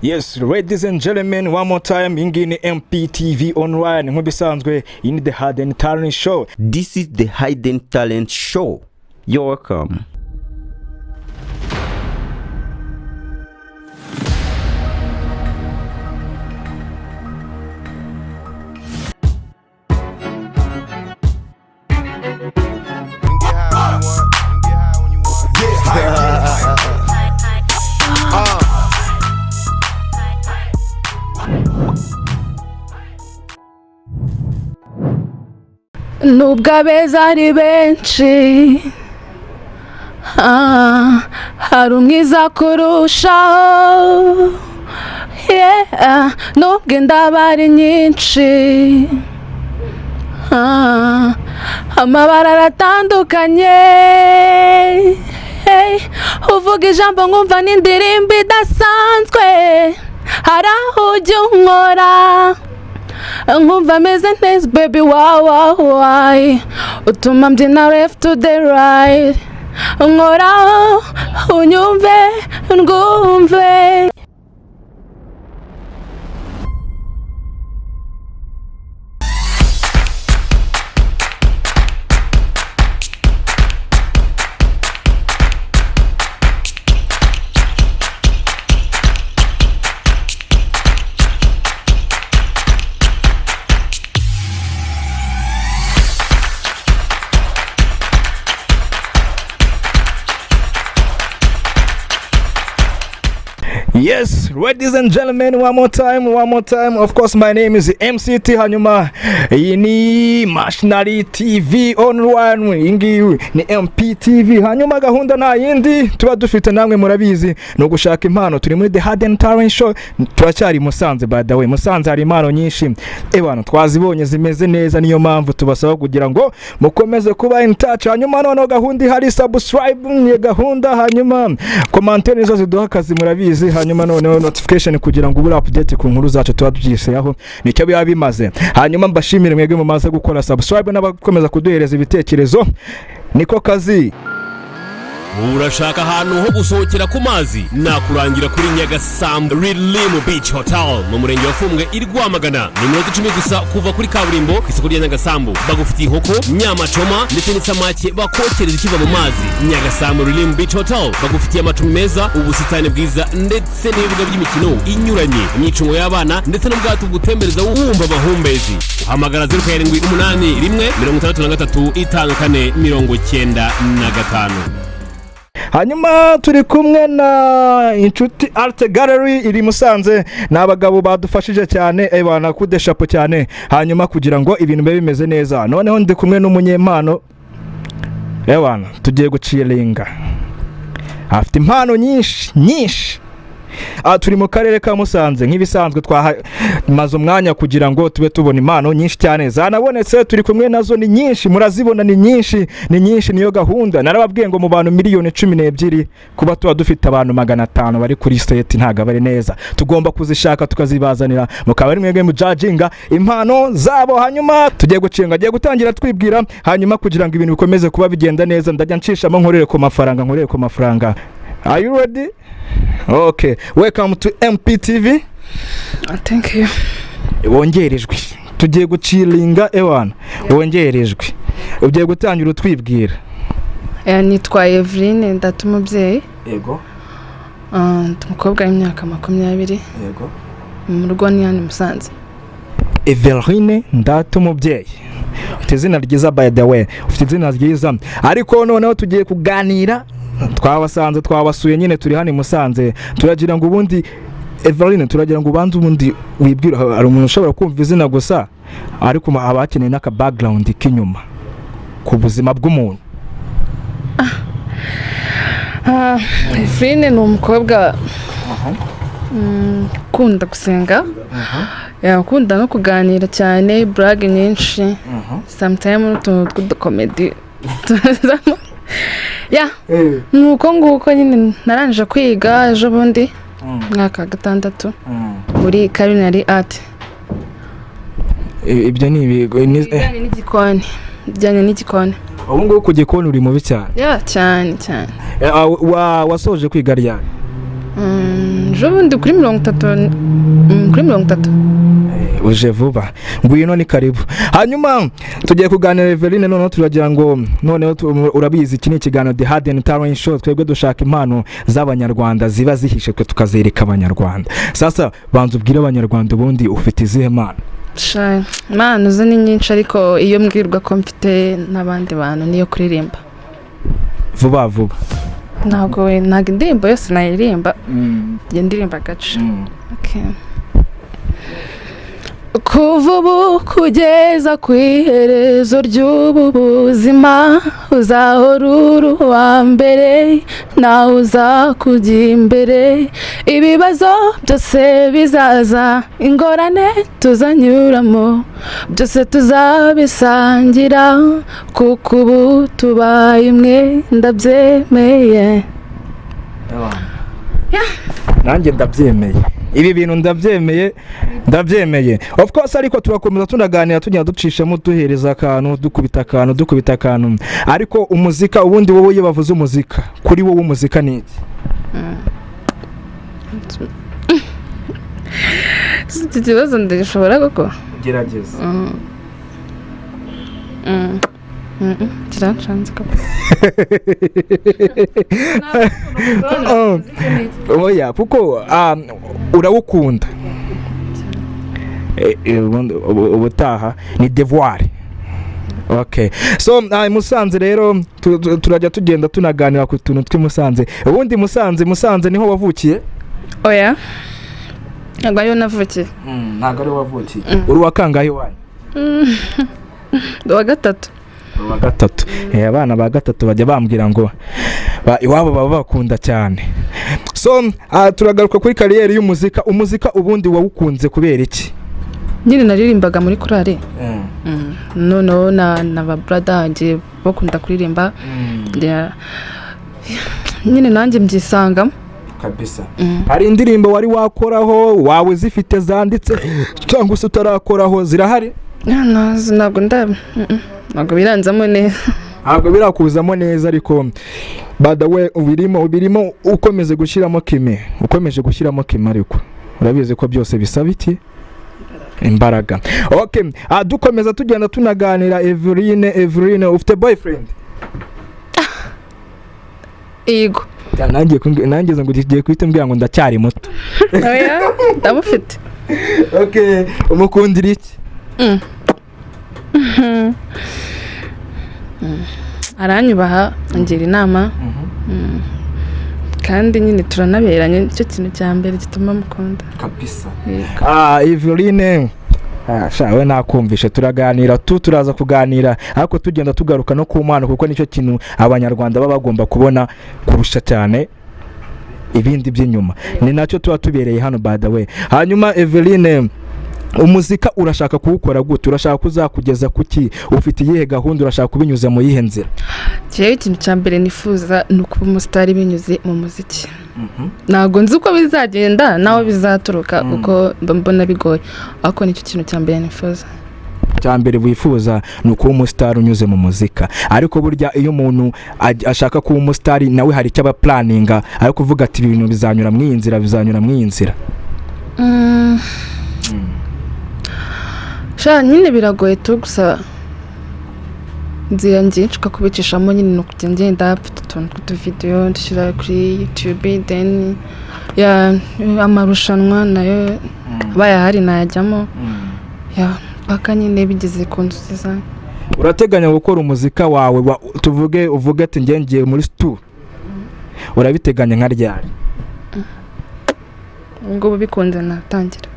Yes, ladies and gentlemen, one more time, iyi ngiyi ni MPTV Online, nk'ibisanzwe, iyi ni The Hidden Talent Show. This is the Hidden Talent Show. You're welcome. You can get high when you want. You can get high when you want. Get high, get high. Nubwo abeza ari benshi, hari umwiza kurushaho, yeah. Nubwo indabo ari nyinshi, amabara aratandukanye, hey. Uvuga ijambo nkumva n'indirimbo idasanzwe. Hari aho ujya unkora nkumva ameze neza, baby, wow wow why utuma mbyina left to the right. Nkoraho unyumve ndwumve. Yes, ladies and gentlemen, one more time, one more time. Of course, my name is MCT. Hanyuma, iyi ni Mashinari TV Online. Iyi ngiyi ni MPTV. Hanyuma gahunda nta yindi tuba dufite, namwe murabizi, ni ugushaka impano. Turi muri The Hidden Talent Show. Turacyari i Musanze, by the way. Musanze hari impano nyinshi. Ebana, twazibonye zimeze neza, niyo mpamvu tubasaba kugira ngo mukomeze kuba in touch. Hanyuma noneho gahunda ihari, subscribe ni gahunda, hanyuma commentaire nizo ziduha akazi, murabizi. Hanyuma noneho notification kugira ngo ubure update ku nkuru zacu tuba tugiseho, nicyo biba bimaze. Hanyuma mbashimire mwebwe mumaze gukora subscribe n'abakomeza kuduhereza ibitekerezo, niko kazi. Urashaka ahantu ho gusohokera ku mazi? Nakurangira kuri Nyagasambu Rilimu Beach Hotel mu murenge wa Fumbwe i Rwamagana. Ni iminota 10 gusa kuva kuri kaburimbo ku isoko rya Nyagasambu. Bagufitiye inkoko, nyama choma ndetse n'isamake bakokereza ikiva mu mazi. Nyagasambu Rilimu Beach Hotel bagufitiye amacumbi meza, ubusitani bwiza ndetse n'ibibuga by'imikino inyuranye, imyicungo y'abana ndetse n'ubwato bugutembereza wumva amahumbezi. Uhamagara 0781 635495. Hanyuma turi kumwe na Inshuti Art Gallery iri Musanze. Ni abagabo badufashije cyane, bana kudeshapo cyane, hanyuma kugira ngo ibintu bibe bimeze neza. Noneho ndi kumwe n'umunyempano, ebana, tugiye guciringa, afite impano nyinshi nyinshi. Turi mu karere ka Musanze nk'ibisanzwe, twamaze umwanya kugira ngo tube tubona impano nyinshi cyane zanabonetse. Turi kumwe nazo, ni nyinshi, murazibona, ni nyinshi, ni nyinshi. Niyo gahunda narababwiye ngo mu bantu miliyoni 12 kuba tuba dufite abantu 500 bari kuri set ntabwo aba ari neza. Tugomba kuzishaka tukazibazanira, mukaba ari mwebwe mujajinga impano zabo. Hanyuma tugiye gucinga, agiye gutangira twibwira, hanyuma kugira ngo ibintu bikomeze kuba bigenda neza, ndajya nshishamo nkorere ku mafaranga, nkorere ku mafaranga. Are you ready? Okay, welcome to MPTV. Thank you. Wongere ijwi, tugiye guciringa, ewana, wongere ijwi. Ugiye gutangira utwibwira. Nitwa Eveline Ndatumubyeyi. Yego. Ndi umukobwa w'imyaka 20. Yego. Mu rugo ni hano i Musanze. Eveline Ndatumubyeyi, ufite izina ryiza, by the way, ufite izina ryiza. Ariko noneho tugiye kuganira, twabasanze, twabasuye nyine, turi hano i Musanze. Turagira ngo ubundi, Eveline, turagira ngo ubanze ubundi wibwire. Hari umuntu ushobora kumva izina gusa, ariko aba hakeneye n'aka background k'inyuma ku buzima bw'umuntu. Eveline ni umukobwa ukunda gusenga, ukunda no kuganira cyane, burage nyinshi, sometime n'utuntu tw'udukomedi tuzamo. Ya, ni uko nguko nyine. Narangije kwiga ejo bundi, mwaka wa gatandatu muri culinary art. Ibyo ni ibigo Ibijyanye n'igikoni, ibijyanye n'igikoni. Ubu ngubu ku gikoni uri mubi cyane. Ya, cyane cyane. Wasoje kwiga ryari? Ejo bundi kuri 30, kuri 30. Uje vuba, ngwino, ni karibu. Hanyuma tugiye kuganira, Eveline. Noneho turagira ngo noneho urabizi, iki ni ikiganiro The Hidden Talent Show. Twebwe dushaka impano z'Abanyarwanda ziba zihishe, twe tukazereka Abanyarwanda. Sasa banza ubwire Abanyarwanda, ubundi ufite izihe mpano? Sha, impano zo ni nyinshi, ariko iyo mbwirwa ko mfite n'abandi bantu niyo kuririmba. Vuba vuba. Ntabwo we, ntabwo indirimbo yose nayiririmba, njye ndirimba agace. Okay. Kuva ubu kugeza ku iherezo ry'ubu buzima, uzahora uri uwa mbere, nawe uzakujya imbere. Ibibazo byose bizaza, ingorane tuzanyuramo, byose tuzabisangira, kuko ubu tubaye umwe, ndabyemeye. Nanjye ndabyemeye, ibi bintu ndabyemeye, ndabyemeye, of course. Ariko turakomeza tunaganira, tugenda ducishamo, duhereza akantu, dukubita akantu, dukubita akantu. Ariko umuzika, ubundi wowe iyo bavuze umuzika, kuri wowe umuzika ni iki? Iki kibazo ndagishobora koko? Gerageza. Kiranshanze koko. Oya, kuko urawukunda. Ubundi ubutaha ni devoir. Okay, so i Musanze rero turajya tugenda tunaganira ku tuntu tw'i Musanze. Ubundi Musanze niho wavukiye? Oya, ntabwo ariyo navukiye. Ntabwo ariho wavukiye. Uri uwa kangahe iwanyu? Ndi uwa gatatu. Uwa gatatu. Abana ba gatatu bajya bambwira ngo iwabo baba bakunda cyane. So turagaruka kuri career y'umuzika. Umuzika ubundi wawukunze kubera iki? Nyine naririmbaga muri korali. Noneho na ba brother banjye bakunda kuririmba. Nyine nanjye mbyisangamo. Kabisa. Hari indirimbo wari wakoraho wawe uzifite zanditse, cyangwa se utarakoraho, zirahari? Ah, ntabwo ntabwo biranzamo neza. Ntabwo birakuzamo neza, ariko by the way birimo, birimo. Ukomeze gushyiramo kime, ukomeje gushyiramo kime, ariko urabizi ko byose bisaba iki? Imbaraga. Okay, dukomeza tugenda tunaganira, Eveline. Eveline, ufite boyfriend? Yego. Ya, nanjye ngo ugiye guhita umbwira ngo ndacyari muto. Oya, ndamufite. Okay, umukundira iki? Aranyubaha, angira inama. Kandi nyine turanaberanye, nicyo kintu cya mbere gituma mukunda. Kabisa. Eveline, sha we nakumvishe, turaganira turaza kuganira, ariko tugenda tugaruka no ku mpano, kuko nicyo kintu Abanyarwanda baba bagomba kubona kurusha cyane ibindi by'inyuma. Ni nacyo tuba tubereye hano, by the way. Hanyuma Eveline, umuzika urashaka kuwukora gute? Urashaka kuzakugeza kuki? Ufite iyihe gahunda? Urashaka kubinyuza mu yihe nzira? Njyewe ikintu cya mbere nifuza ni ukuba umusitari binyuze mu muziki. Ntabwo nzi uko bizagenda n'aho bizaturuka, kuko mba mbona bigoye, ariko nicyo kintu cya mbere nifuza. Cya mbere wifuza ni ukuba umusitari unyuze mu muzika. Ariko burya iyo umuntu ashaka kuba umusitari, nawe hari icyo aba planninga, ari kuvuga ati: "Ibi bintu bizanyura mu iyi nzira, bizanyura mu iyi nzira." Sha, nyine biragoye tu. Gusa inzira ngiye nshaka kubicishamo nyine ni ukujya ngenda mfite utuntu tw'utuvideyo ndushyira kuri YouTube, then ya amarushanwa nayo abaye ahari nayajyamo, ya paka nyine bigeze ku nzozi zanjye. Urateganya gukora umuzika wawe tuvuge uvuge ati: "Njye ngiye muri stu," urabiteganya nka ryari? Ubu ngubu bikunze natangira.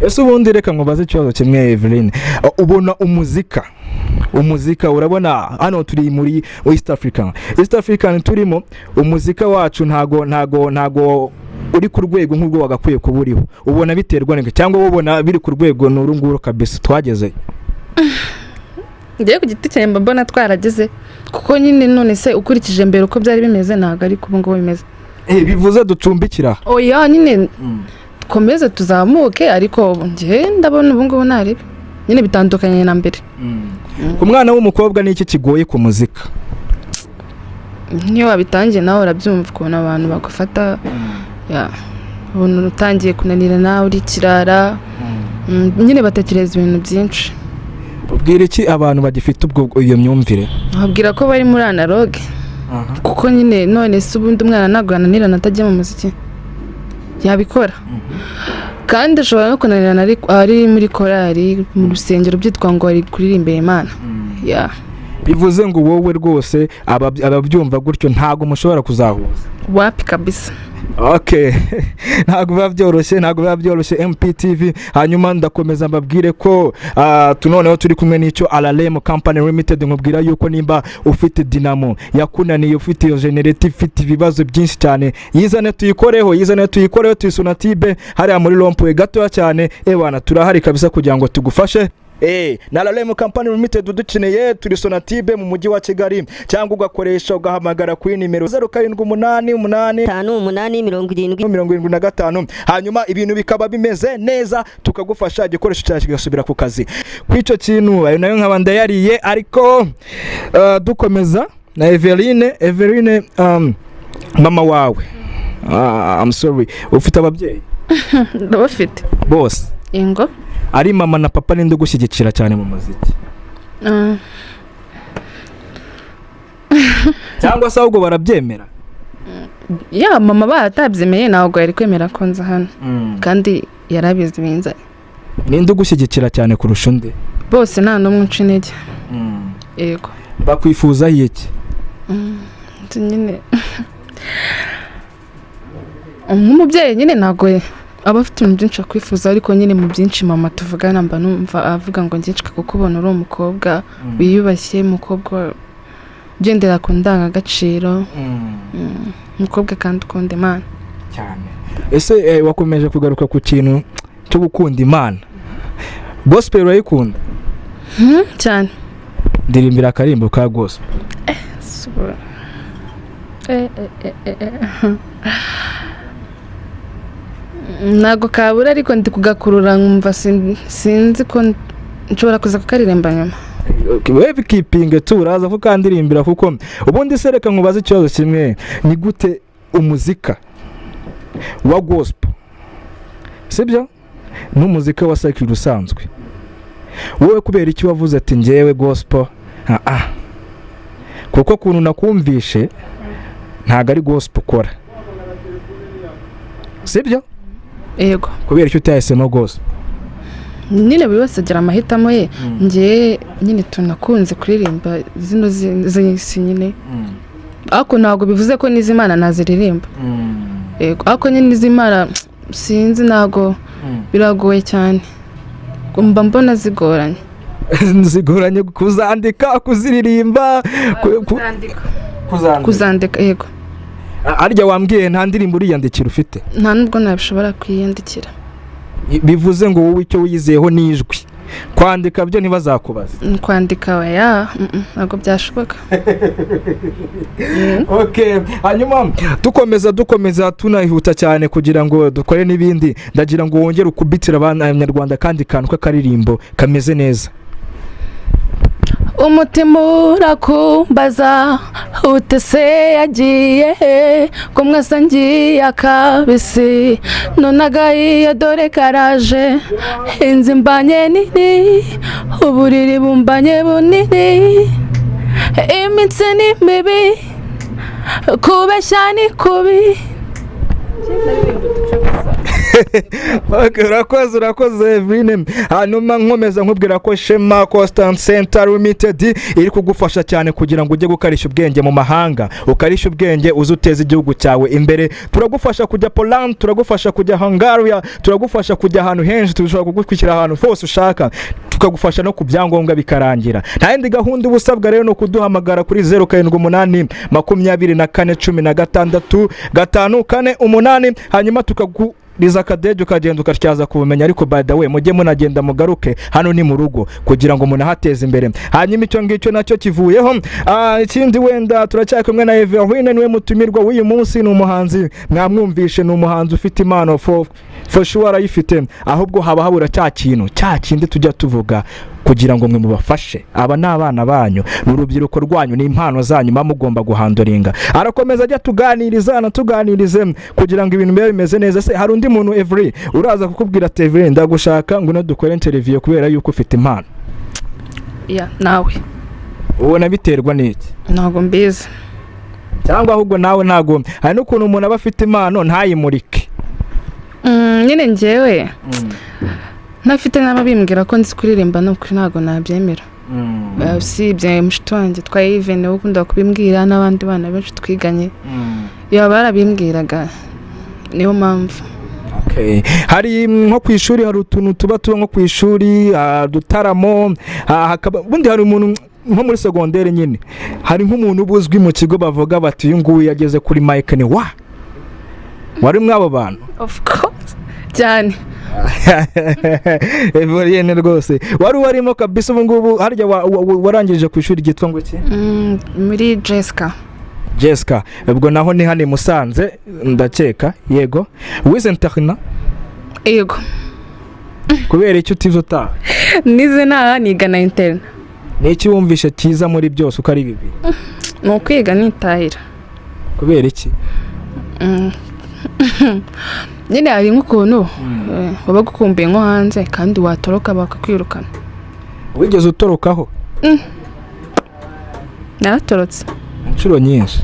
Ese ubundi reka nkubaze ikibazo kimwe, Eveline. Ubona umuzika, urabona hano turi muri East African, East African turimo, umuzika wacu ntago uri ku rwego nk'urwo wagakwiye kuba uriho. Ubona biterwa n'iki? Cyangwa wowe ubona biri ku rwego n'uru nguru kabisa twageze? Ngewe ku giti cyanjye mba mbona twarageze, kuko nyine none se ukurikije mbere uko byari bimeze, ntabwo ariko ubu ngubu bimeze. Bivuze ducumbikira? Oya, nyine dukomeze tuzamuke, ariko njye ndabona ubu ngubu ntaribi, nyine bitandukanye na mbere. Ku mwana w'umukobwa ni iki kigoye ku muzika? Niyo wabitangiye nawe urabyumva ukuntu abantu bagufata. Ya, ubona utangiye kunanirana, uri ikirara. Nyine batekereza ibintu byinshi. Ubwira iki abantu bagifite ubwo iyo myumvire? Babwira ko bari muri analogue, kuko nyine none se ubundi umwana ntabwo yananirana atajya mu muziki? Yabikora, kandi ashobora no kunanirana ari muri korali, mu rusengero, byitwa ngo ari kuririmbira Imana, ya. Bivuze ngo wowe rwose ababyumva gutyo ntabwo mushobora kuzahuza? Wapi kabisa. Okay, ntabwo biba byoroshye, ntabwo biba byoroshye. MPTV. Hanyuma ndakomeza mbabwire ko noneho turi kumwe n'icyo RRM Company Limited. Nkubwira yuko nimba ufite dinamo yakunaniye, ufite iyo generator ifite ibibazo byinshi cyane, yizane tuyikoreho, yizane tuyikoreho. Tuyisonatibe hariya muri rond-point gatoya cyane. Ewana, turahari kabisa kugira ngo tugufashe. Na RRM Company Limited udukeneye, turi Sonatibe mu mujyi wa Kigali, cyangwa ugakoresha ugahamagara kuri nimero 0788 58 70 75, hanyuma ibintu bikaba bimeze neza, tukagufasha igikoresho cyawe kigasubira ku kazi. Ku icyo kintu ayo nayo nkaba ndayariye. Ariko dukomeza na Everine. Everine, mama wawe, I'm sorry, ufite ababyeyi? Ndabafite. Bose? Ingo. Ari mama na papa, ninde ugushyigikira cyane mu muziki? Cyangwa se ahubwo barabyemera? Ya, mama baratabyemeye ntabwo yari kwemera ko nza hano, kandi yarabizi binzanye. Ninde ugushyigikira cyane kurusha undi? Bose, nta n'umwe uca intege, yego. Bakwifuzaho iki? Nyine nk'umubyeyi nyine ntabwo aba afite ibintu byinshi akwifuza, ariko nyine mu byinshi mama tuvugana mba numva avuga ngo nshaka kukubona uri umukobwa wiyubashye, umukobwa ugendera ku ndangagaciro, umukobwa kandi ukunda Imana. Cyane. Ese wakomeje kugaruka ku kintu cyo gukunda Imana, gospel urayikunda? Cyane. Ndirimbira akarimbo ka gospel. Ntabwo kabura, ariko ndi kugakurura nkumva sinzi ko nshobora kuza kukaririmba nyuma. We bikipinge tu, uraza kukandirimbira. Kuko ubundi se reka nkubaze ikibazo kimwe: ni gute umuzika wa gospel, sibyo, n'umuzika wa secular usanzwe, wowe kubera icyo wavuze ati ngewe gospel? Ah ah, kuko ukuntu nakumvishe ntabwo ari gospel ukora, sibyo? Yego. Kubera icyo utahisemo gospel? Nyine buri wese agira amahitamo ye. Njye nyine tunakunze kuririmba zino z'isi nyine, ariko ntabwo bivuze ko n'iz'Imana naziririmba. Yego, ariko nyine n'iz'Imana sinzi, ntabwo biragoye cyane, mba mbona zigoranye. Zigoranye kuzandika, kuziririmba, kuzandika? Kuzandika, yego. Arya wambwiye nta ndirimbo uriyandikira ufite? Nta nubwo nabishobora kwiyandikira. Bivuze ngo wowe icyo wiyizeho ni ijwi, kwandika byo ntibazakubaza? Kwandika oya, ntabwo byashoboka. Okay, hanyuma dukomeza tunahihuta cyane kugira ngo dukore n'ibindi, ndagira ngo wongere ukubitire abanyarwanda kandi kantu k'akaririmbo kameze neza. Umutima urakumbaza ute se yagiye he, ko mwasangiye akabisi, none agahiye dore karaje. Inzu imbanye nini, uburiri bumbanye bunini, iminsi ni mibi, kubeshya ni kubi. Okay, urakoze, urakoze Evine. Hanyuma nkomeza nkubwira ko Shema Constant Center Limited iri kugufasha cyane kugira ngo ujye gukarisha ubwenge mu mahanga, ukarisha ubwenge uze uteze igihugu cyawe imbere. Turagufasha kujya Poland, turagufasha kujya Hungary, turagufasha kujya ahantu henshi, dushobora kugutwikira ahantu hose ushaka, tukagufasha no ku byangombwa bikarangira. Nta yindi gahunda uba usabwa rero, ni ukuduhamagara kuri 078 24 16 5 4 8, hanyuma tukaguriza akadege ukagenda ukatyaza kubumenya. Ariko by the way, mujye munagenda mugaruke hano, ni mu rugo, kugira ngo munahateze imbere. Hanyuma icyo ngicyo nacyo kivuyeho. Ikindi wenda turacyari kumwe na Everine, niwe mutumirwa w'uyu munsi. Ni umuhanzi, mwamwumvishe, ni umuhanzi ufite impano, for sure arayifite, ahubwo haba habura cya kintu, cya kindi tujya tuvuga. Kugira ngo mwe mubafashe. Aba ni abana banyu, ni urubyiruko rwanyu, ni impano zanyu muba mugomba guhandlinga. Arakomeza ajya tuganiriza, anatuganirize kugira ngo ibintu bibe bimeze neza. Se hari undi muntu, Evry, uraza kukubwira ati: "Evry, ndagushaka, ngwino dukore interview kubera yuko ufite impano"? Yeah, nawe. Ubona biterwa n'iki? Ntabwo mbizi. Cyangwa ahubwo nawe ntabwo, hari n'ukuntu umuntu aba afite impano ntayimurike. Nyine njyewe ntafite n'ababimbwira ko nzi kuririmba, ni ukuri ntabwo nabyemera. Usibye mushiki wanjye twa Even we ukunda kubimbwira n'abandi bana benshi twiganye, yaba barabimbwiraga, niyo mpamvu. Okay. Hari nko ku ishuri, hari utuntu tuba nko ku ishuri, udutaramo, hakaba ubundi hari umuntu nko muri segonderi nyine, hari nk'umuntu uba uzwi mu kigo, bavuga bati: "Uyu nguyu yageze kuri mike ni wa wari mw'abo bantu." Of course, cyane. Evelyn rwose wari warimo kabisa. Ubu ngubu harya warangije ku ishuri ryitwa ngo iki? Muri Jessica. Jessica, ubwo naho ni hano i Musanze ndakeka. Yego, wize internat? Yego. Kubera icyo utize utaha? Nize ntaha, niga na internat. Ni iki wumvishe cyiza muri byose uko ari bibiri? Ni ukwiga nitahira. Kubera iki? Nyine hari nk'ukuntu waba ukumbuye nko hanze kandi watoroka bakakwirukana. Wigeze utorokaho? Naratorotse. Inshuro nyinshi?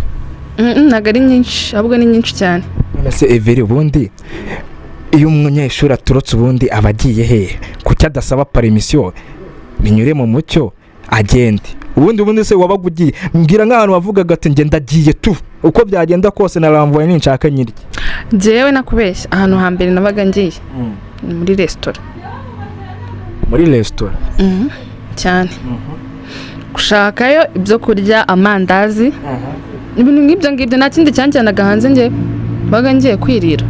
Ntabwo ari nyinshi, ahubwo ni nyinshi cyane. None se Everi, ubundi iyo umunyeshuri atorotse, ubundi aba agiye hehe? Kuki adasaba permission, binyure mu mucyo, agende? Ubundi se wabaga ugiye, mbwira nk'ahantu wavugaga ati: "Njye ndagiye tu, uko byagenda kose naramvuye, ninshaka nyirye." Njyewe nakubeshya, ahantu hambere nabaga ngiye ni muri resitora. Muri resitora? Cyane, gushakayo ibyo kurya, amandazi, ibintu nk'ibyo ngibyo. Nta kindi cyanjyanaga hanze, njye baga ngiye kwirira.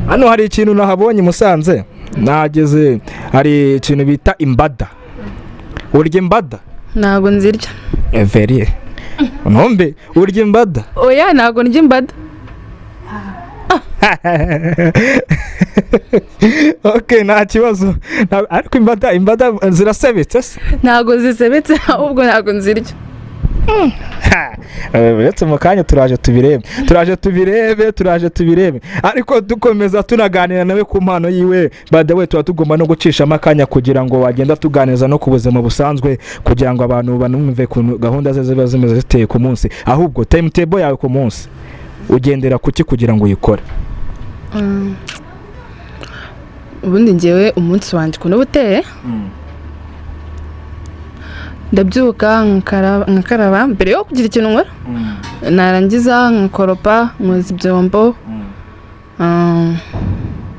Hano hari ikintu nahabonye i Musanze nageze, hari ikintu bita imbada. Urya imbada? Ntabwo nzirya. Everiye, ntumbe urya imbada? Oya, ntabwo ndya imbada. Ok, nta kibazo. Ariko imbada zirasebetse se? Ntabwo zisebetse, ahubwo ntabwo nzirya. Ha, uretse mu kanya turaje tubirebe, turaje tubirebe, turaje tubirebe. Ariko dukomeza tunaganira nawe ku mpano yiwe. By the way, tuba tugomba no gucishamo akanya kugira ngo wagenda tuganiriza no ku buzima busanzwe, kugira ngo abantu banumve ukuntu gahunda ze ziba zimeze ziteye ku munsi. Ahubwo timetable yawe ku munsi, ugendera kuki kugira ngo uyikore? Ubundi ngewe umunsi wanjye ukuntu uba uteye, ndabyuka, nkakaraba mbere yo kugira ikintu nkora, narangiza nkakoropa, nkoza ibyombo.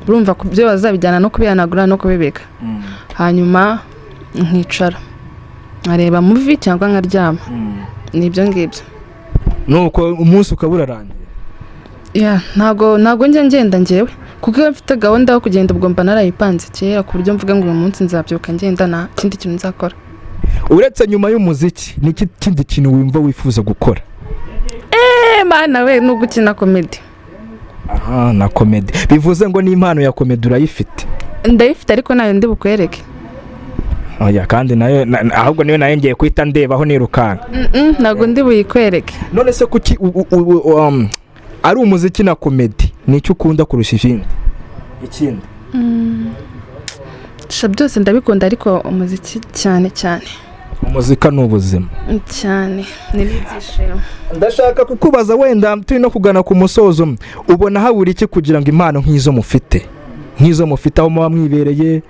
Urumva ku byo bazabijyana no kubihanagura no kubibika, hanyuma nkicara nkareba movie cyangwa nkaryama, ni ibyo ngibyo. Nuko umunsi ukaba urarangiye? Yeah, ntabwo njya ngenda ngewe, kuko iyo mfite gahunda yo kugenda ubwo mba narayipanze kera, ku buryo mvuga ngo uyu munsi nzabyuka ngenda, nta kindi kintu nzakora. Uretse nyuma y'umuziki, ni iki kindi kintu wumva wifuza gukora? Eh, mana we, ni ugukina comedy. Aha na comedy, bivuze ngo n'impano ya comedy urayifite? Ndayifite, ariko nayo ndi bukwereke. Oya, kandi nayo ahubwo niyo nayo ngiye guhita ndebaho nirukanka. Ntabwo ndi buyikwereke. None se kuki ari umuziki na comedy, ni icyo ukunda kurusha ibindi ikindi? Sha, byose ndabikunda, ariko umuziki cyane cyane. Umuzika ni ubuzima. Cyane, ni n'ibyishimo. Ndashaka kukubaza, wenda turi no kugana ku musozo, ubona habura iki kugira ngo impano nk'izo mufite aho muba mwibereye,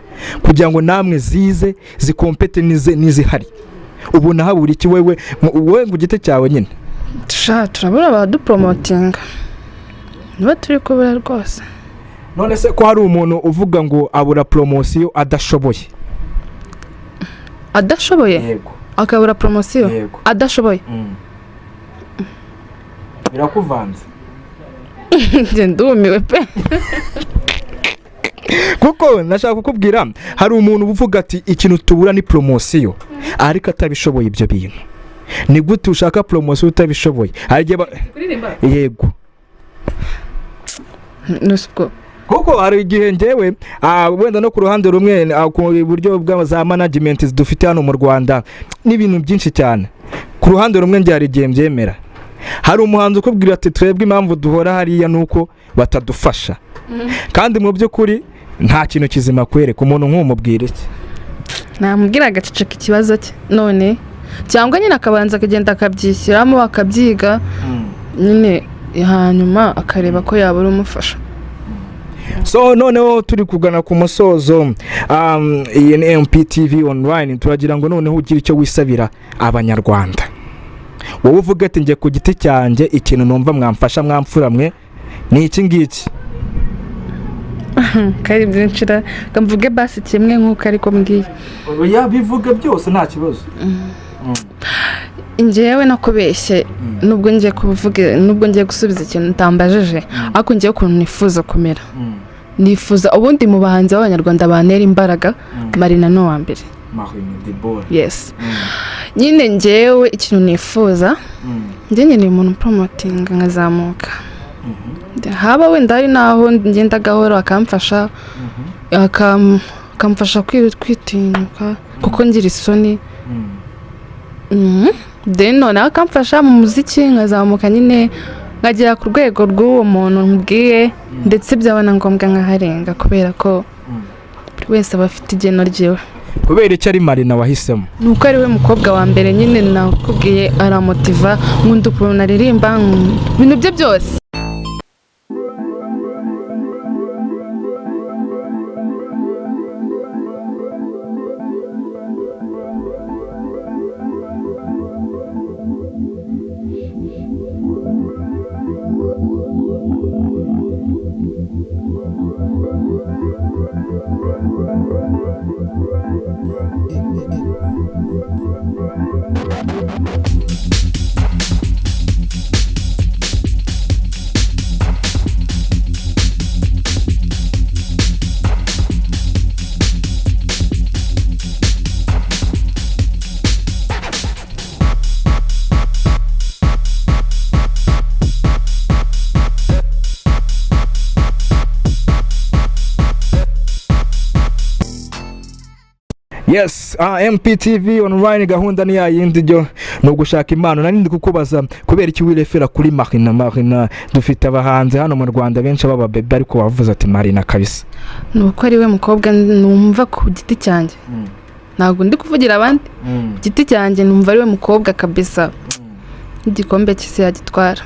kugira ngo namwe zize zikompete n'izihari? Ubona habura iki wewe wowe ku giti cyawe nyine? Sha, turabura abadupromotinga, niba turi kubura rwose. None se ko hari umuntu uvuga ngo abura promotion adashoboye? Adashoboye? Yego. Akabura promotion? Yego. Adashoboye? Birakuvanze. Njye ndumiwe pe. Kuko nashaka kukubwira, hari umuntu uvuga ati: "Ikintu tubura ni promotion," ariko atabishoboye. Ibyo bintu ni gute ushaka promotion utabishoboye? Hari igihe yego. Nusubwo. Kuko hari igihe ngewe wenda no ku ruhande rumwe, ku buryo bwa za management dufite hano mu Rwanda n'ibintu byinshi cyane, ku ruhande rumwe njye hari igihe mbyemera. Hari umuhanzi ukubwira ati twebwe impamvu duhora hariya ni uko batadufasha, kandi mu by'ukuri nta kintu kizima kwereka umuntu nk'umubwira iki. Namubwira agaceceka ikibazo cye none, cyangwa nyine akabanza akagenda akabyishyiramo akabyiga nyine, hanyuma akareba ko yabura umufasha. So noneho turi kugana ku musozo, iyi ni MPTV Online, turagira ngo noneho ugire icyo wisabira Abanyarwanda. Wowe uvuga ati njye ku giti cyanjye ikintu numva mwamfasha mwamfura mwe ni iki ngiki. Kari byinshi ra, mvuge basi kimwe nk'uko ariko mbwiye. Oya, bivuge byose nta kibazo. Njyewe nakubeshye, nubwo ngiye kuvuga, nubwo ngiye gusubiza ikintu utambajije, ariko ngiye ukuntu nifuza kumera, nifuza ubundi mu bahanzi b'Abanyarwanda bantera imbaraga, Marina ni uwa mbere. Yes, nyine njyewe ikintu nifuza, njye nkeneye umuntu promotinga nkazamuka, haba wenda hari n'aho ngenda gahoro akamfasha, akamfasha kwitinyuka kuko ngira isoni. Then noneho akamfasha mu muziki nkazamuka nyine nkagera ku rwego rw'uwo muntu nkubwiye, ndetse byaba na ngombwa nkaharenga, kubera ko buri wese aba afite igeno ryiwe. Kubera icyo ari Marina wahisemo? Ni uko ari we mukobwa wa mbere nyine nakubwiye, aramotiva, nkunda ukuntu aririmba, ibintu bye byose. Yes, MPTV Online, gahunda ni yayindi ryo ni ugushaka impano. Nari ndi kukubaza kubera iki wirefera kuri Marina. Marina dufite abahanzi hano mu Rwanda benshi baba bebe, ariko wavuze ati Marina kabisa. Ni uko ari we mukobwa numva ku giti cyanjye, ntabwo ndi kuvugira abandi, ku giti cyanjye numva ari we mukobwa kabisa, n'igikombe cy'isi yagitwara.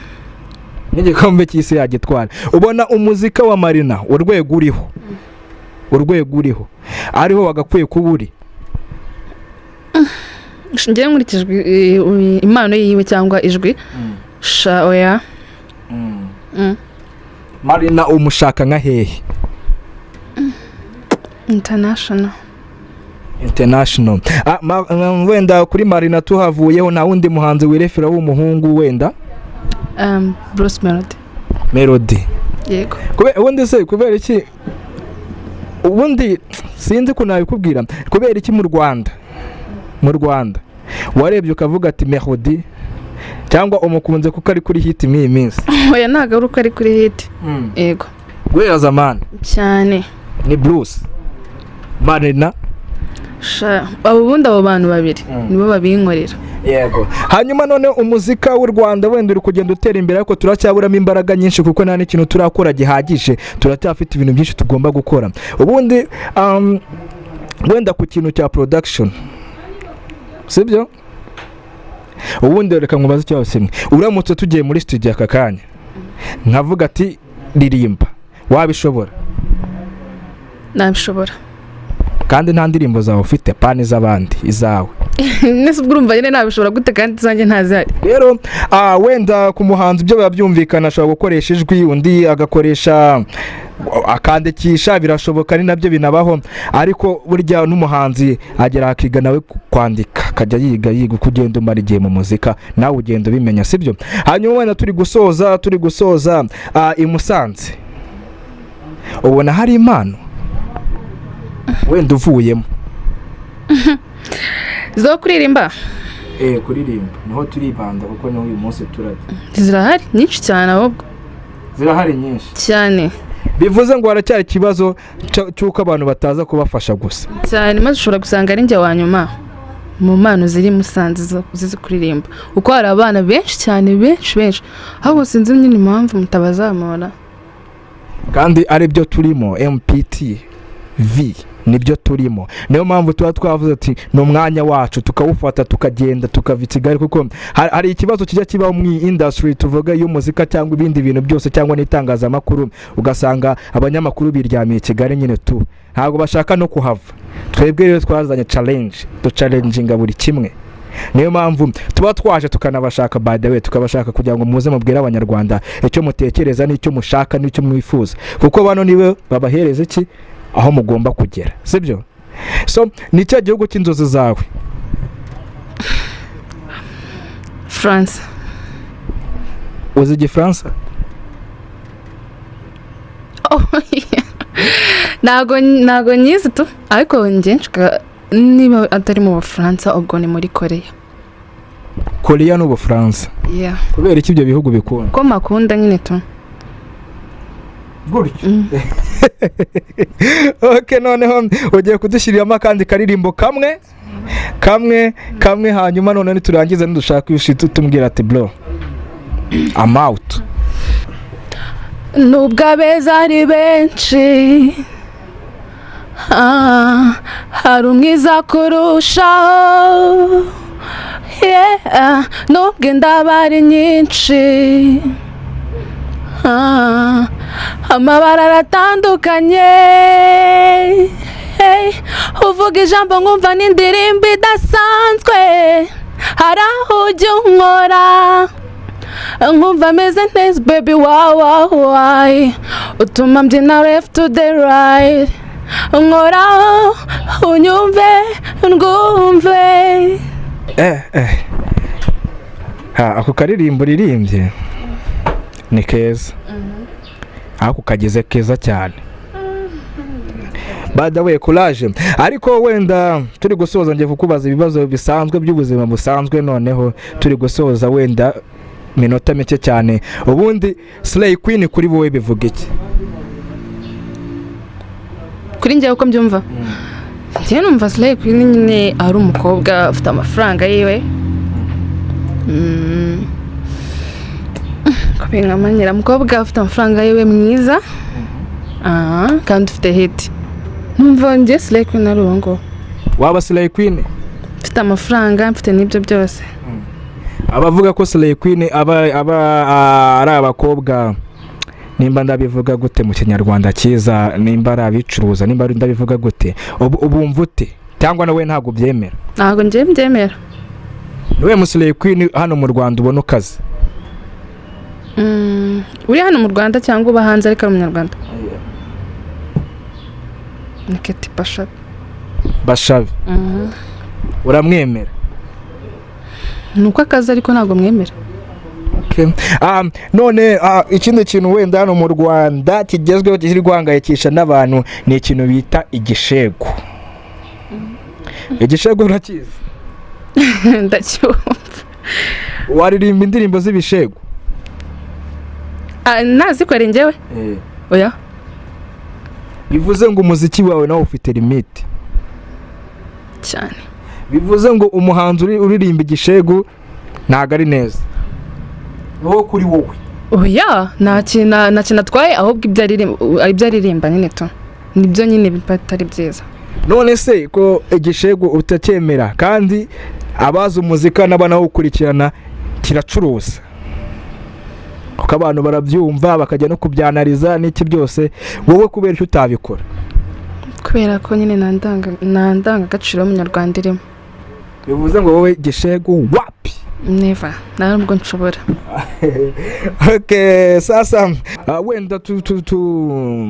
N'igikombe cy'isi yagitwara. Ubona umuzika wa Marina urwego uriho, urwego uriho ariho wagakwiye kuba uri? Njyewe nkurikije impano yiwe cyangwa ijwi, sha oya. Marina umushaka nka hehe? International. International. Wenda kuri Marina tuhavuyeho, nta wundi muhanzi wirefera w'umuhungu wenda? Bruce Melody. Melody. Yego. Ubundi se kubera iki, ubundi sinzi ko nabikubwira, kubera iki mu Rwanda, mu Rwanda warebye ukavuga ati Melody, cyangwa umukunze kuko ari kuri hit muri iyi minsi? Oya, ntabwo ari uko ari kuri hit. Yego. Guhera zamani cyane ni Bruce Marina. Sha, ubundi abo bantu babiri nibo babinkorera. Yego. Hanyuma none umuzika w'u Rwanda wenda uri kugenda utera imbere, ariko turacyaburamo imbaraga nyinshi kuko nta n'ikintu turakora gihagije, turacyafite ibintu byinshi tugomba gukora. Ubundi wenda ku kintu cya production, sibyo? Ubundi reka nkubaze ikibazo kimwe, uramutse tugiye muri studio aka kanya nkavuga ati ririmba, wabishobora? Nabishobora. Kandi nta ndirimbo zawe ufite, pani z'abandi, izawe. Nese ubwo urumva nyine nabishobora gute kandi izanjye ntazihari? Rero wenda ku muhanzi ibyo biba byumvikana, ashobora gukoresha ijwi, undi agakoresha akandikisha, birashoboka, ni nabyo binabaho. Ariko burya n'umuhanzi agera akiga nawe kwandika, akajya yiga yiga, uko ugenda umara igihe mu muzika nawe ugenda ubimenya, sibyo? Hanyuma wenda turi gusoza i Musanze ubona hari impano wenda uvuyemo zo kuririmba? Kuririmba niho turibanda kuko niho uyu munsi turajya. Zirahari nyinshi cyane ahubwo. Zirahari nyinshi cyane. Bivuze ngo haracyari ikibazo cy'uko abantu bataza kubafasha gusa. Cyane, maze ushobora gusanga ari njye wa nyuma mu mpano ziri Musanze zizi kuririmba, kuko hari abana benshi cyane, benshi benshi, ahubwo sinzi nyine impamvu mutabazamura. Kandi aribyo turimo, MPT V nibyo turimo. Niyo mpamvu tuba twavuze ati ni umwanya wacu, tukawufata, tukagenda, tukava i Kigali, kuko hari ikibazo kijya kibaho mu industry tuvuga y'umuzika cyangwa ibindi bintu byose cyangwa n'itangazamakuru, ugasanga abanyamakuru biryamiye i Kigali nyine tu, ntabwo bashaka no kuhava. Twebwe rero twazanye challenge, duchallenginga buri kimwe. Niyo mpamvu tuba twaje tukanabashaka, by the way, tukabashaka kugira ngo muze mubwire Abanyarwanda icyo mutekereza n'icyo mushaka n'icyo mwifuza, kuko bano niwe babahereza iki aho mugomba kugera, sibyo? So ni cya gihugu cy'inzozi zawe? France. Uzi Igifaransa? Oh, yeah. Ntago nyizi tu, ariko njye nshaka, niba atari mu Bufaransa ubwo ni muri Korea. Korea n'Ubufaransa? Yeah. Kubera iki ibyo bihugu bikunda? Ko makunda nyine tu. Gutyo. Ok, noneho ugiye kudushyiriramo akandi karirimbo kamwe kamwe kamwe, hanyuma noneho niturangiza, nidushaka ibishiti, tumbwira ati: "Bro, I'm out." Nubwo abeza ari benshi, hari umwiza kurushaho, yeah. Nubwo indabo ari nyinshi, amabara aratandukanye, hey. Uvuga ijambo nkumva n'indirimbo idasanzwe. Hari aho ujya unkora nkumva ameze neza, baby, wow wow why utuma mbyina left to the right. Nkoraho unyumve ndwumve. Eh eh, ha, ako karirimbo uririmbye ni keza, ako kageze keza cyane. By the way, courage. Ariko wenda turi gusoza, ngiye kukubaza ibibazo bisanzwe by'ubuzima busanzwe. Noneho turi gusoza, wenda minota mike cyane. Ubundi Slay Queen kuri wowe bivuga iki? Kuri njyewe uko mbyumva, njyewe numva Slay Queen nyine ari umukobwa ufite amafaranga yiwe. Kubingamanyira umukobwa ufite amafaranga yiwe, mwiza, kandi ufite hit. Numva njye Slay Queen ari uwo nguwo. Waba Slay Queen? Mfite amafaranga, mfite n'ibyo byose. Abavuga ko Slay Queen aba ari abakobwa, nimba ndabivuga gute mu Kinyarwanda cyiza, nimba ari abicuruza, nimba ari ndabivuga gute, ubu ubumva ute? Cyangwa nawe ntabwo ubyemera? Ntabwo njyewe mbyemera. Niwe mu Slay Queen hano mu Rwanda ubona ukaze? Uri hano mu Rwanda cyangwa uba hanze ariko ari Umunyarwanda, ni Kate Bashabe. Bashabe? Uramwemera? Ni uko akazi, ariko ntabwo mwemera. Okay. None ikindi kintu wenda hano mu Rwanda kigezweho kiri guhangayikisha n'abantu ni ikintu bita igishegu. Igishegu urakizi? Ndacyumva. Waririmba indirimbo z'ibishegu? Ah, nazikoreye njyewe? Oya. Bivuze ngo umuziki wawe nawe ufite limite? Cyane. Bivuze ngo umuhanzi uririmba igishegu ntabwo ari neza wowe, kuri wowe? Oya, nta kintu atwaye, ahubwo ibyo aririmba nyine tu nibyo nyine biba atari byiza. None se ko igishegu utacyemera, kandi abazi umuzika n'abanawukurikirana kiracuruza, kuko abantu barabyumva bakajya no kubyanariza n'iki byose, wowe kubera icyo utabikora? Kubera ko nyine nta ndangagaciro y'Umunyarwanda irimo. Bivuze ngo wowe gishegu wapi? Never, nta nubwo nshobora. Okay, sasa wenda tu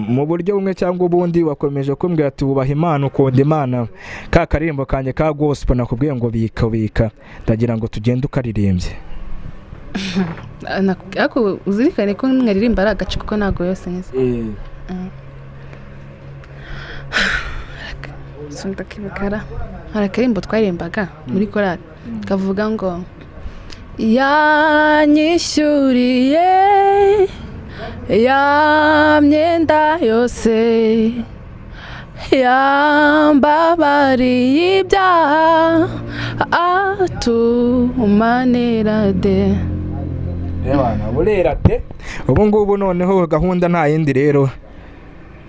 mu buryo bumwe cyangwa ubundi wakomeje kumbwira ati wubaha Imana, ukunda Imana. Ka karirimbo kanjye ka gospel nakubwiye ngo bika bika, ndagira ngo tugende ukaririmbye. Ariko uzirikane ko mwaririmba ari agace, kuko ntabwo yose nyizi. Ndakibikara. Hari akarimbo twaririmbaga muri korali kavuga ngo: "Yanyishyuriye Ya myenda yose, yambabariye ibyaha, atumanira de. Burera de. Ubu ngubu noneho gahunda nta yindi rero.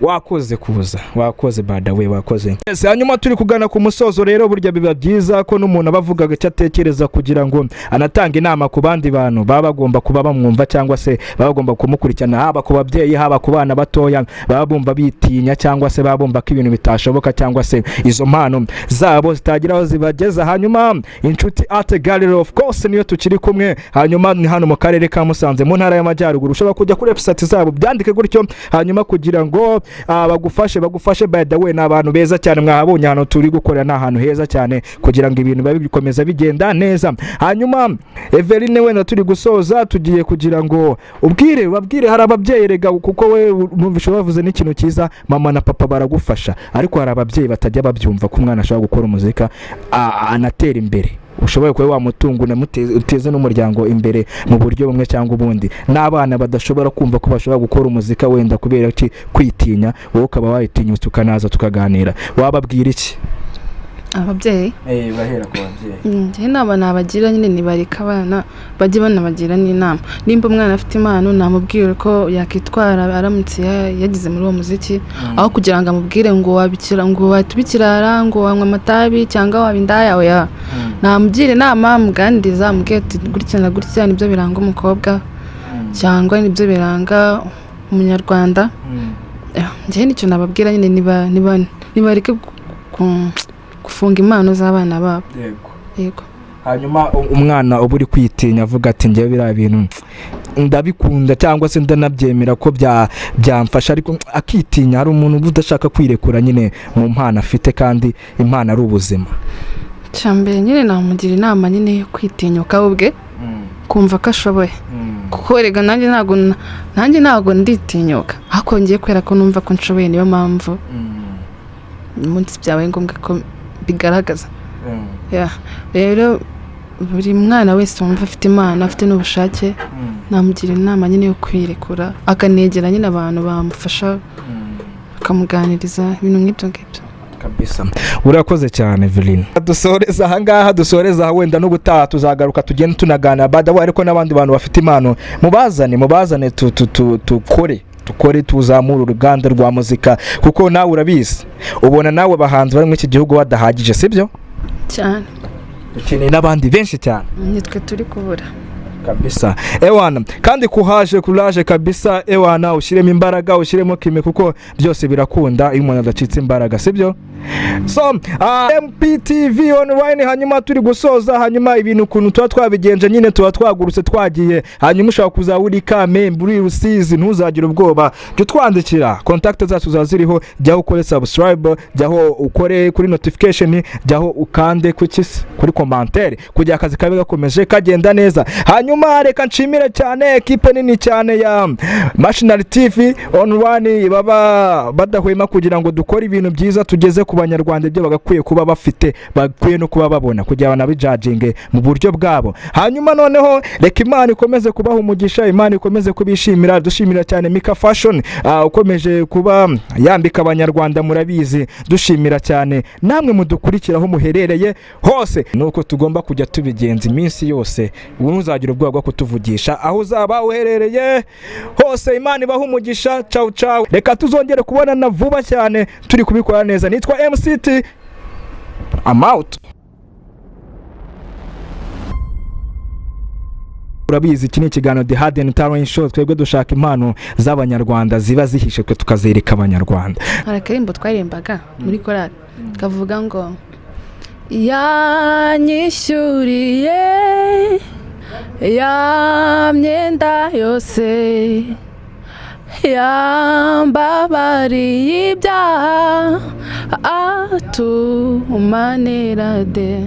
Wakoze kuza, wakoze badawe, wakoze. Yes, hanyuma turi kugana ku musozo rero. Burya biba byiza ko n'umuntu aba avuga icyo atekereza kugira ngo anatange inama ku bandi bantu baba bagomba kuba bamwumva cyangwa se baba bagomba kumukurikirana, haba ku babyeyi, haba ku bana batoya baba bumva bitinya cyangwa se baba bumva ko ibintu bitashoboka cyangwa se izo mpano zabo zitagira aho zibageza. Hanyuma Inshuti Art Gallery, of course, niyo tukiri kumwe. Hanyuma ni hano mu karere ka Musanze, mu ntara y'Amajyaruguru. Ushobora kujya kuri website zabo, byandike gutyo, hanyuma kugira ngo bagufashe. By the way, ni abantu beza cyane. Mwahabonye ahantu turi gukorera, ni ahantu heza cyane kugira ngo ibintu bibe bikomeza bigenda neza. Hanyuma Eveline, wenda turi gusoza, tugiye kugira ngo ubwire, babwire. Hari ababyeyi rega, kuko we numvishe bavuze n'ikintu cyiza, mama na papa baragufasha, ariko hari ababyeyi batajya babyumva ko umwana ashobora gukora umuzika anatera imbere, ushoboye kuba wamutunga, uteze n'umuryango imbere mu buryo bumwe cyangwa ubundi, n'abana badashobora kumva ko bashobora gukora umuzika wenda kubera ki? Kwitinya. Wowe ukaba wayitinyutse ukanaza tukaganira, wababwira iki? Ababyeyi? Bahera ku babyeyi. Njye inama nabagira nyine, nibareka abana bajye banabagira n'inama. Nimba umwana afite impano, namubwira ko yakitwara aramutse yagize muri uwo muziki, aho kugira ngo amubwire ngo wabikira, ngo wahita ubikirara, ngo wanywa amatabi cyangwa waba indaya. Oya, namugira inama, amuganiriza, amubwira ati gutya na gutya nibyo biranga umukobwa cyangwa nibyo biranga umunyarwanda. Njyewe nicyo nababwira nyine, nibareke gufunga impano z'abana babo. Yego. Yego. Hanyuma umwana uba uri kwitinya avuga ati njyewe biriya bintu ndabikunda cyangwa se ndanabyemera ko byamfasha, ariko akitinya. Hari umuntu uba udashaka kwirekura nyine mu mpano afite, kandi impano ari ubuzima. Mbere nyine namugira inama nyine yo kwitinyuka we ubwe, kumva ko ashoboye, kuko rega nanjye ntabwo nditinyuka, ariko ngiye kubera ko numva ko nshoboye, niyo mpamvu umunsi byabaye ngombwa ko bigaragaza. Yeah. Rero buri mwana wese wumva afite impano, afite n'ubushake, namugira inama nyine yo kwirekura, akanegera nyine abantu bamufasha, bakamuganiriza, ibintu nk'ibyo ngibyo. Kabisa, urakoze cyane Eveline. Dusoreza ahangaha, dusoreza aha, wenda n'ubutaha tuzagaruka tugende tunaganira badawe, ariko n'abandi bantu bafite impano mubazane, mubazane, tu, tu, tu, tukore tuzamure uruganda rwa muzika, kuko nawe urabizi, ubona nawe abahanzi bari muri iki gihugu badahagije, sibyo? Cyane. Dukeneye n'abandi benshi cyane. Nitwe turi kubura. Kabisa, ewana, kandi kuhaje, kuraje kabisa, ewana, ushyiremo imbaraga, ushyiremo kime, kuko byose birakunda iyo umuntu adacitse imbaraga, sibyo? So MPTV Online, hanyuma turi gusoza. Hanyuma ibintu ukuntu tuba twabigenje nyine, tuba twagurutse twagiye. Hanyuma ushobora kuzaba uri Kamembe, uri Rusizi, ntuzagire ubwoba, jya utwandikira, contact zacu ziba ziriho. Jyaho ukore subscribe, jyaho ukore kuri notification, jyaho ukande ku kisi kuri commentaire, kugira akazi kabe gakomeje kagenda neza. Hanyuma reka nshimire cyane ekipe nini cyane ya National TV Online, baba badahwema kugira ngo dukore ibintu byiza, tugeze ku banyarwanda ibyo bagakwiye kuba bafite, bakwiye no kuba babona, kugira ngo banabijajinge mu buryo bwabo. Hanyuma noneho reka Imana ikomeze kubaha umugisha, Imana ikomeze kubishimira. Dushimira cyane Mika Fashion, ukomeje kuba yambika abanyarwanda, murabizi. Dushimira cyane namwe mudukurikira aho muherereye hose. Nuko tugomba kujya tubigenza iminsi yose. Ntuzagira ubwoba bwo kutuvugisha aho uzaba uherereye hose. Imana ibaha umugisha. Ciao ciao, reka tuzongere kubonana vuba cyane turi kubikora neza. Nitwa MCT, I'm out. Urabizi, iki ni ikiganiro The Hidden Talent Show. Twebwe dushaka impano z'abanyarwanda ziba zihishe, twe tukazereka abanyarwanda. Hari akaririmbo twaririmbaga muri korali kavuga ngo yanyishyuriye ya myenda yose, yambabariye ibyaha, atumanira de.